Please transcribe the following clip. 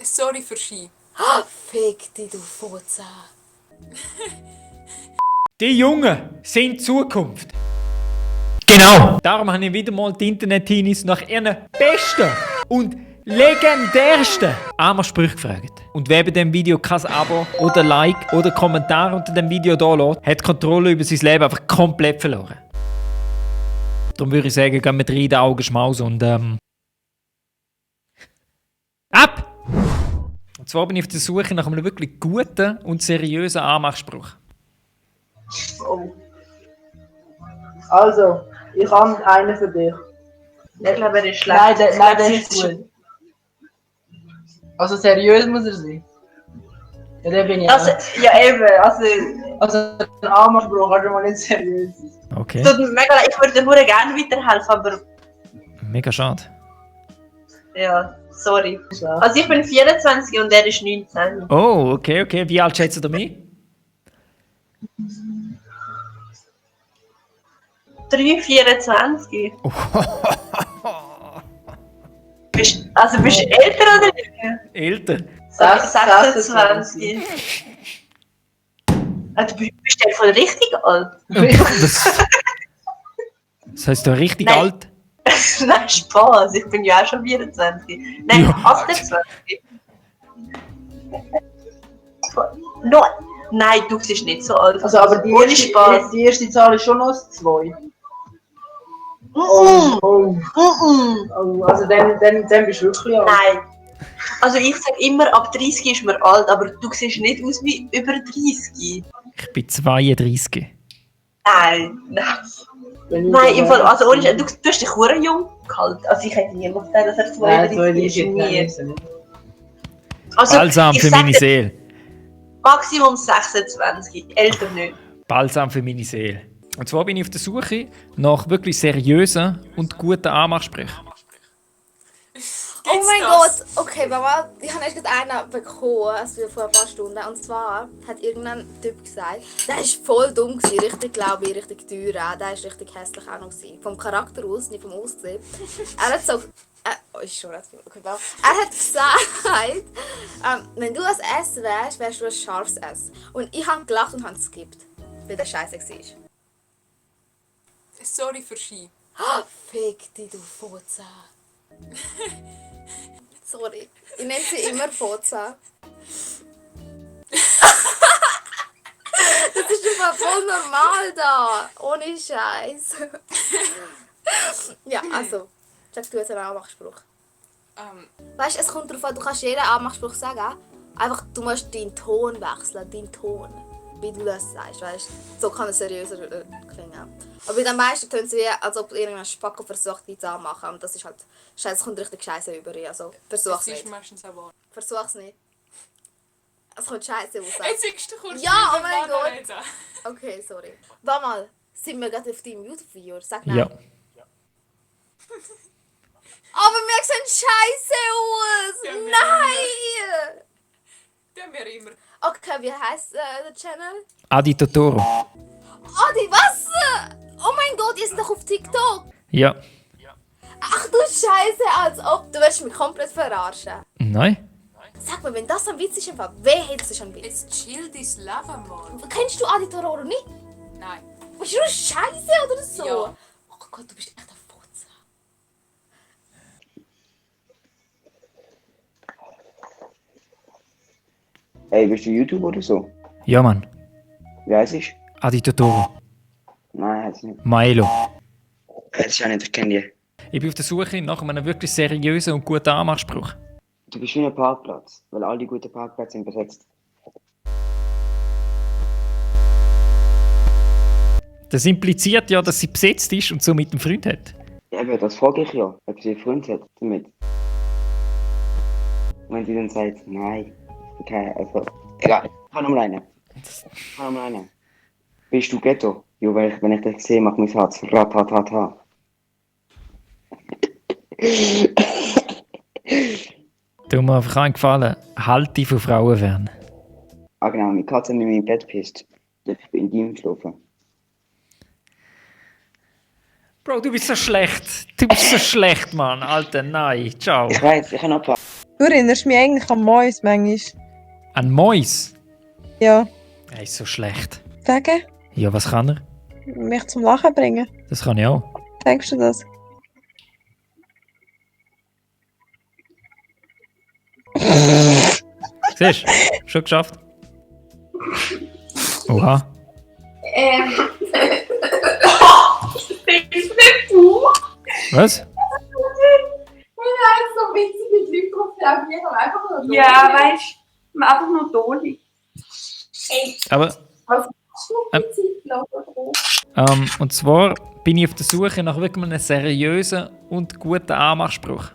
Sorry für Ski. Fick dich, du Fotze. Die Jungen sind die Zukunft. Genau. Darum habe ich wieder mal die Internet-Teenies nach ihren besten und legendärsten Armersprüchen gefragt. Und wer bei diesem Video kein Abo oder Like oder Kommentar unter dem Video da lässt, hat die Kontrolle über sein Leben einfach komplett verloren. Darum würde ich sagen, gehen wir rein in die Augen schmausen und ab! Und zwar bin ich auf der Suche nach einem wirklich guten und seriösen Anmachspruch. Oh. Also, ich habe einen für dich. Ich glaube, er ist schlecht. Nein, der ist gut. Also seriös muss er sein. Ja, der bin ich Also, auch. ja eben, Also ein Armerspruch, also mal nicht seriös. Okay. tut mir mega leid, ich würde dir nur gerne weiterhelfen, aber Mega schade. ja, sorry. Also ich bin 24 und er ist 19. Oh, okay. Wie alt schätzt ihr mich? 3, 24. Bist du älter oder jünger? Älter. 26. Du bist ja voll richtig alt. Das heisst, du bist richtig Nein. alt? Nein, Spaß, ich bin ja auch schon 24. Nein, Ja. 28. No. Nein, du bist nicht so alt. Also aber die ohne Spaß. erste Zahl ist schon noch das 2. Mm. Oh. Also dann bist du wirklich alt. Nein. Also ich sage immer, ab 30 ist man alt, aber du siehst nicht aus wie über 30. Ich bin 32. Nein. Nein, im Fall, also ohne du hast dich hure jung gehalten. Also ich hätte niemand gesagt, dass er 32 ist. Nie. Also, Balsam ich für sag meine dir, Seele. Maximum 26, älter nicht. Balsam für meine Seele. Und zwar bin ich auf der Suche nach wirklich seriösen und guten Anmachsprüchen. Oh mein Gott! Okay, Mama, ich habe erst gerade einen bekommen, also vor ein paar Stunden. Und zwar hat irgendein Typ gesagt, der war voll dumm, richtig glaube ich, richtig teuer auch. Der war richtig hässlich auch noch. Vom Charakter aus, nicht vom Aussehen. Er hat so... ist schon okay, wow. Er hat gesagt, wenn du ein S wärst, wärst du ein scharfes S. Und ich habe gelacht und habe es geskippt, weil der scheiße war. Sorry für Ski. Fick dich, du Fotze. Sorry. Ich nenne sie immer Fotze. Das ist einfach voll normal da. Ohne Scheiß. Ja, also. Sag du jetzt einen Anmachspruch. Weißt du, es kommt darauf an, du kannst jeden Anmachspruch sagen. Einfach, du musst deinen Ton wechseln. Deinen Ton. Wie du das sagst, weißt du? So kann es seriöser klingen. Aber bei den meisten tönt es wie, als ob irgendein Spacko versucht, dich zu machen. Und das ist halt... Scheiße, es kommt richtig scheiße über. Also, versuch's Das ist nicht. meistens auch wahr. Versuch's nicht. Es kommt scheiße raus. Jetzt sagst du kurz, Ja, wie oh mein wir Gott. reden. Okay, sorry. Warte mal, sind wir gerade auf deinem YouTube-Video? Sag nein. Ja. Aber wir sehen scheiße aus! Ja, wir Nein! Den wir immer. Okay, wie heißt der Channel? Adi Totoro. Adi, was? Oh mein Gott, ihr seid doch auf TikTok! Ja. Ach du Scheiße, als ob du willst mich komplett verarschen. Nein? Sag mir, wenn das ein Witz ist, wer hält sich ein Witz? Jetzt chill dein Leben, Mann. Kennst du Adi Tororo nicht? Nein. Bist du Scheiße oder so? Ja. Oh Gott, du bist echt ein Fotze. Ey, bist du YouTube oder so? Ja, Mann. Wie heißt ich? Adi Totoro. Nein, heißt nicht. Maelo. Weiß ich auch nicht, ich kenne die. Ich bin auf der Suche nach einem wirklich seriösen und guten Anmachspruch. Du bist wie ein Parkplatz, weil all die guten Parkplätze sind besetzt. Das impliziert ja, dass sie besetzt ist und so mit einem Freund hat. Ja, aber das frage ich ja, ob sie einen Freund hat damit. Wenn sie dann sagt, nein, okay, also, egal, ich habe nochmal einen. Bist du Ghetto? Jo, weil wenn ich dich sehe, macht mein Herz ratatata. Tu mir einfach einen Gefallen, halt dich von Frauen fern. Ah genau, meine Katze hat in mein Bett gepisst. Darf ich in deinem schlafen? Bro, du bist so schlecht. Du bist so schlecht, Mann. Alter, nein. Ciao. Ich weiß, ich kann abwarten. Du erinnerst mich eigentlich an Mäuse manchmal. Ein Mäus? Ja. Er ist so schlecht. Sagen? Ja, was kann er? Mich zum Lachen bringen. Das kann ich auch. Denkst du das? Siehst du? Schon geschafft. Oha. Was? so witzig mit Leuten konfrontieren, aber einfach nur Ja, weißt du, einfach nur Doli. Aber, und zwar bin ich auf der Suche nach wirklich einem seriösen und guten Anmachspruch.